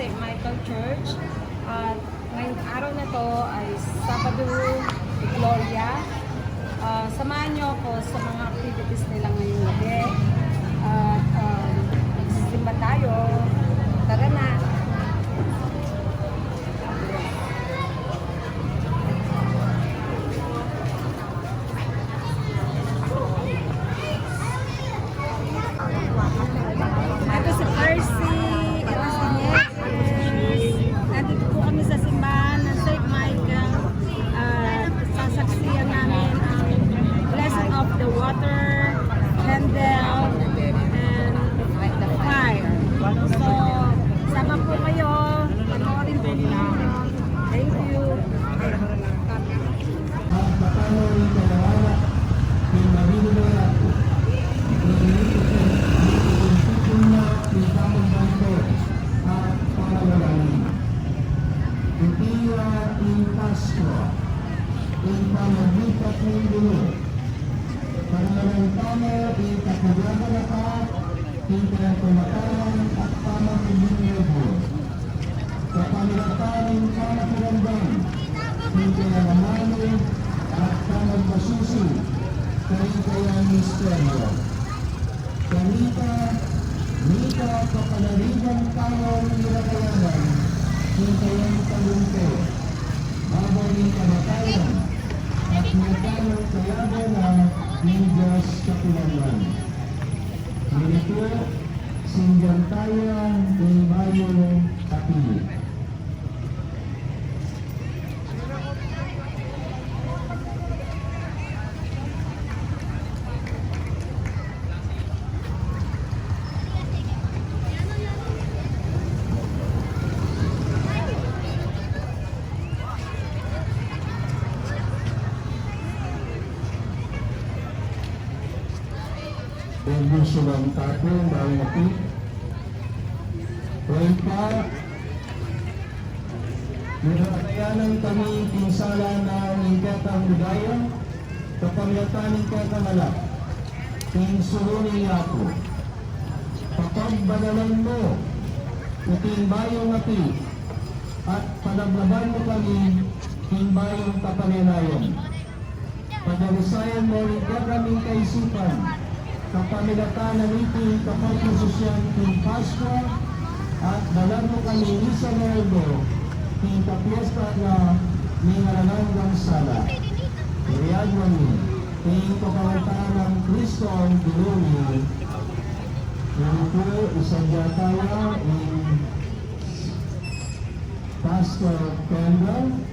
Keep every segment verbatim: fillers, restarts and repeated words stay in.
Saint Michael Church. At ngayong araw na to ay Sabado de Gloria. Ah, samahan niyo ako sa mga activities nila ngayong gabi. At, um, magsisimba tayo. Tara na! Ito si Percy, ito si Nieves. Nandito po kami sa simbahan ng Saint Michael. Ah, sasaksihan namin ang blessing of the water, candle, and fire. So, sama po kayo. Panoorin po ninyo. Thank you. At katama rin kaya anak, king mabilug a yatu, king iniipit king, iniipit king pipun na, king tamang bantog at panalangin. Iti ya ing Paskua, ing pamagnipat ning Ginu. Paglawan tamu ing kapayapan na pa, king kayang kamatayan at pamagnipat ning Ginu. Kapamilatan ning pamakiramdam king kayang amalu at pamagmasusi karing kayang misteryu. Kanita, mika kapanaligan tamu ning kayang kayaban king kayang tagumpay, babo ning kamatayan, at mika nang kayaban na ning Dios kapilanman. Ngeni pu, sindian taya ing bayung api. Bendisyunan ta pu ing bayung api. O Ibpa, mipapatayanan kami king sala na ning kekang budaya, kapamilatan ning kekang alak, king suru ning yatu. Papagbanalan mu iting bayung api, at panabnaban mu kami king bayung kapanilayan. Padalusayan mu ring kekaming kaisipan, kapamilatan na niting kapagmasusian king Paskua, at dalan mu kami ngan king aldo king kapiestan na ning alang anggang sala. Iti aduan mi king kapamilatan nang Kristong Ginu mi. Ngeni pu, isandia taya ing Paschal candle.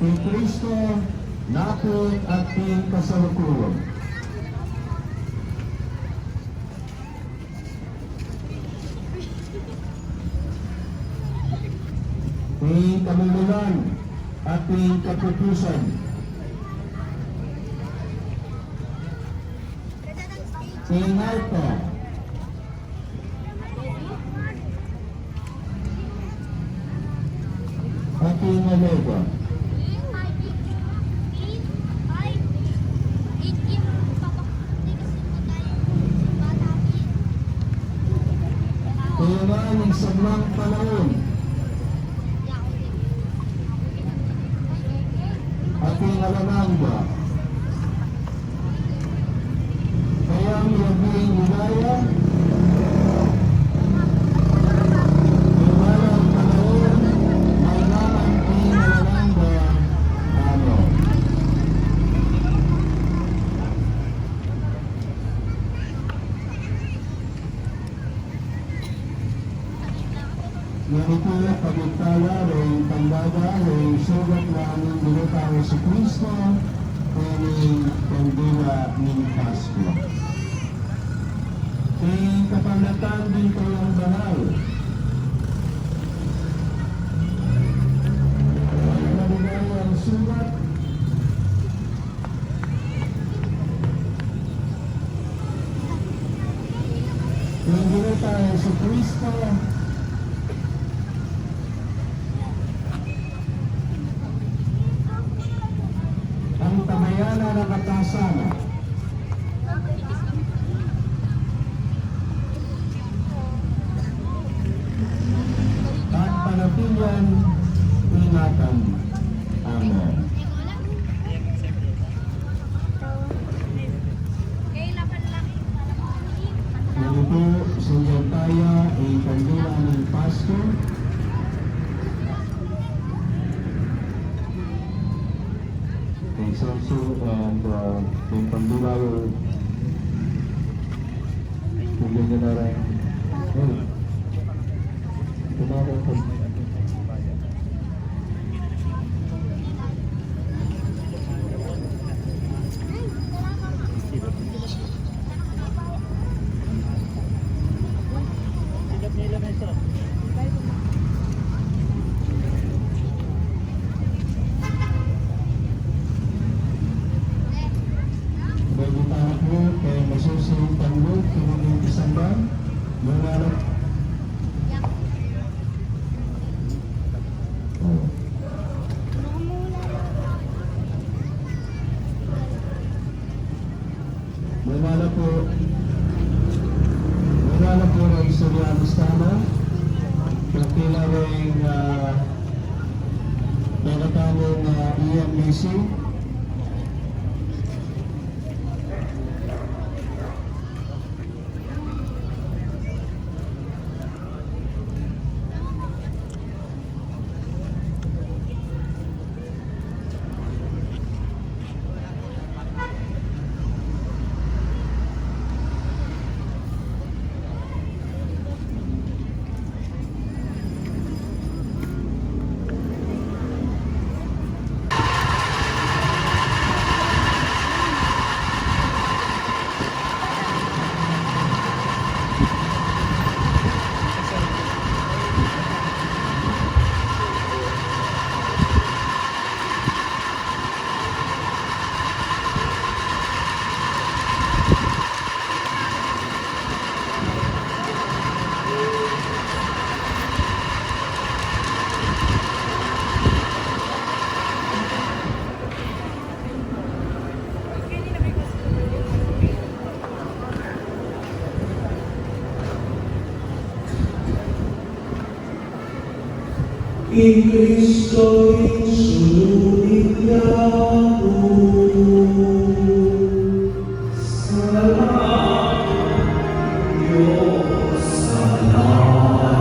King Kristo, napun at king kasalukuyan. King kamumulan at king kapupusan. King Alpha at king Omega. King alang anggang panaun at king alang angga. Kayang yabing ligaya, king alang anggang panaun, mangga man king alang angga. Amen. Ngeni pu, pamintala ring pandaga ring sugat na ning Ginu tang Jesucristo, ring kandila ning Paskua. King kapamilatan ding kayang banal, maligayang sugat, ning Ginu tang Jesucristo, antabayanan na katasana. Ingatan. Amen. Yan po, sundyan taya ing kandila ning Pasko. Ing sansu and, uh, ing kandila, sundyan na rin. Hey. Tumawag ka. Bagi tayo po kay masusing panloob, kung isang ba? Yung anak. Muna na po. Muna na po, Ray Soriano Stano. Kapila ring, ah, pagkatapos ng, ah, E M B C. I Kristo ing sulung ning yatu. Salamat, Dios, salamat.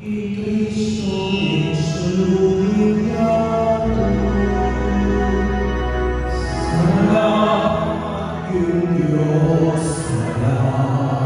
I Kristo ing sulung ning yatu. Salamat king Dios, salamat.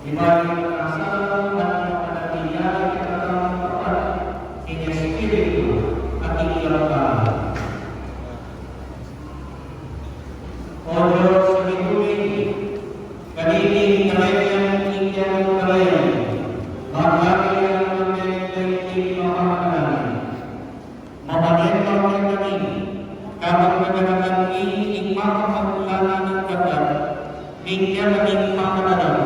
Ibarat na sa at makapinyara kita ng tapat ning Espiritu at ning Gabay. O Dios, sa mitumi, kaniting kameyan ing kayang kalayan, magkakayan ng kameyan ing mapamanan. Mapanepa kekami, kabang paganakan mi ing makapagulangan ng dapat, ning kekami pamanalan,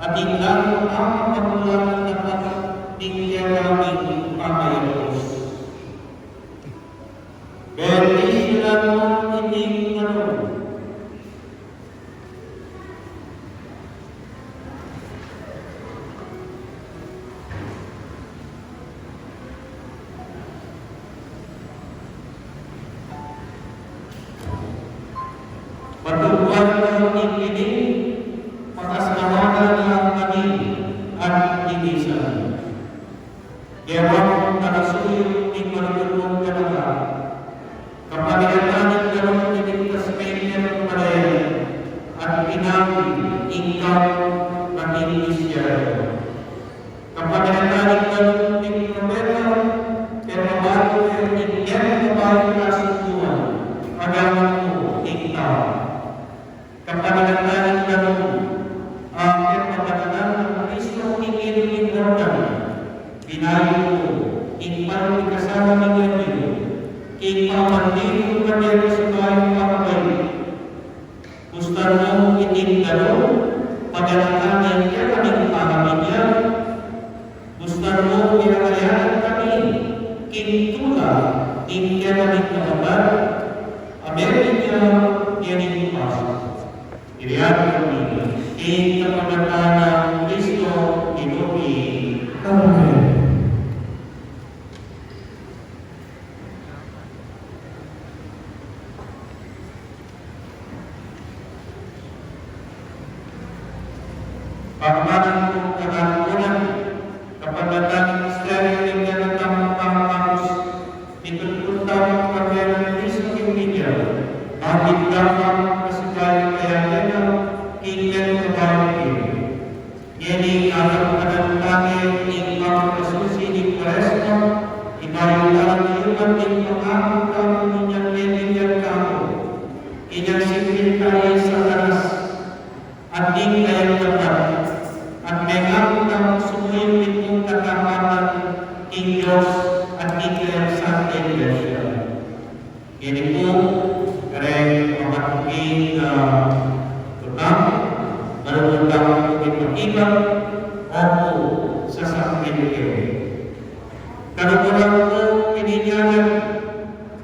at ing lalo makapagulangan ng dapat, ning kekami pamayaus. Bendisyunan mu iting anu. Patubuan mu ing ini, patas na wala na kami at linisan. Gewang talasuyu ning malugud mung ganaka, kapamilatan ning ganung iligtas mung palayan at pinawi ing kamu na king misyari. Kapamilatan ning ganung ning propeta, e mabalu ing kayang babayung kasunduan, pagawan mu ing tau. Kapamilatan ning ganung, a, kapamilatan nang Kristo king Ilung Jordan, binayu mu ing palu ning kasama ning Anghel, king pamandilu kaniting subayung pamagay. Bustan mu iting ganu, paganakan na ing kekaming pamilya, Bustan mu, pinakayanan kami king tula ning kekami kapatad a mebie na ngening pasu. Ilian kami king kapamilatan nang Kristo Ginu mi. Amen. Pamanan ku kanaku na, kapamilatan ning misteryu ning kekatang pangapus, mituntun tamu king kabie nang Kristo king media, mabie tamu king kasibayu kaya kena king kekatang pie. Ngeni, kakapanan tamu ing pamagkasusi ning Kuaresma, ibayu tamu ing pangaku tamu inyang mebie tamu, inyang sipin tamu i Satanas, at ing kayang dapat, at mengaku tamung sumuyu king katapatan king Dios at king kayang Santa Iglesia. Ngeni pu, kareng mamatung, a, tutang, malugud tamu pu king pakibat, opu, sasakribil ke. Kaluguran pu, pininyangan,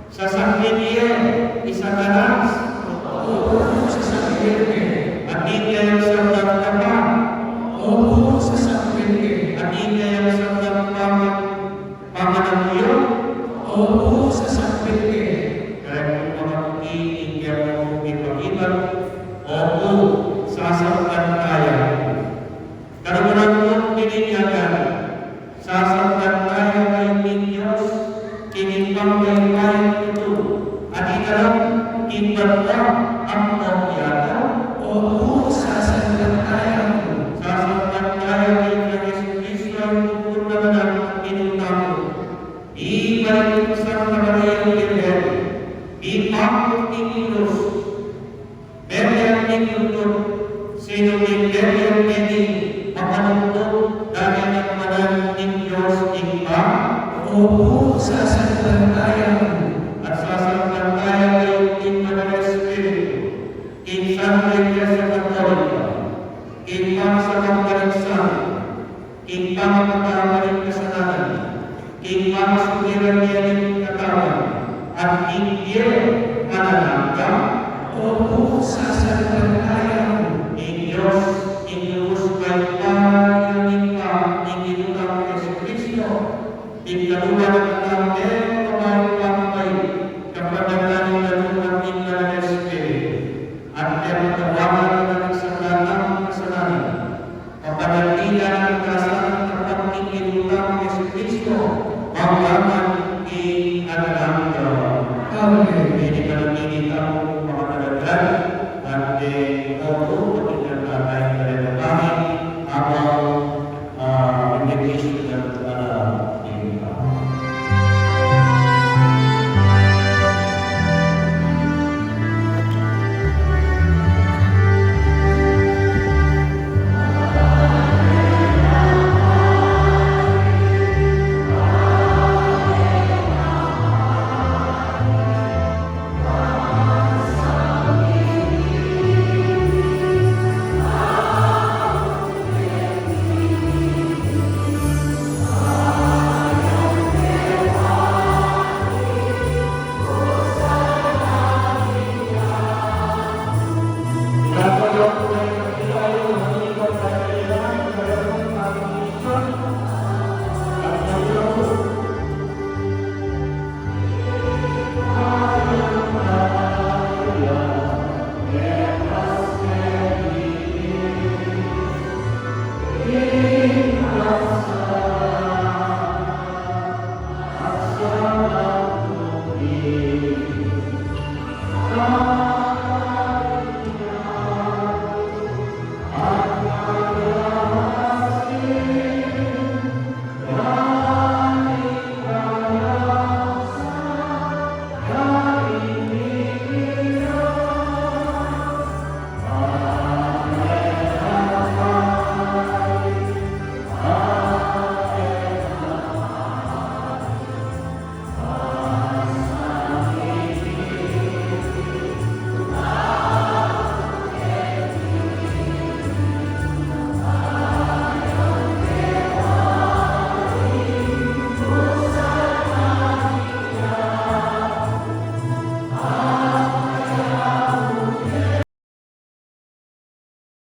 sasakribil ye i Satanas. Opu, sasakribil ke. At ing kayang sablang tapa. Opu, sasakribil ke. At ing kayang sablang paman, pamanamuyang. Opu, sasakribil ke. Kareng mamatung, ing kayang pakibat. Opu, sasakribil ke. Kaluguran pu, pininyangan, sasakribil ke king Dios, king Ibpang mayupayang tutu, at ing Anak ning banua ampong yatu. Opu, sasakribil ke. Sasakribil ke king Jesucristo, ing bukun a Anak ning Ginu tamu, mibalik king Santa Maria Virgen, mipangkut king krus, mebie king lugud, sinubli, mebie ngeni, makalugud, dapot king kanan ning Dios Ibpa. Opu, sasakribil ke. At sasakribil ke king Banal a Espiritu, king Santa Iglesia Katolika, king pamasamang kaligsahan, king pamapatawad ning kasalanan, king pamasubiran ning katawan, at king bie alang angga. Opu, sasakribil ke.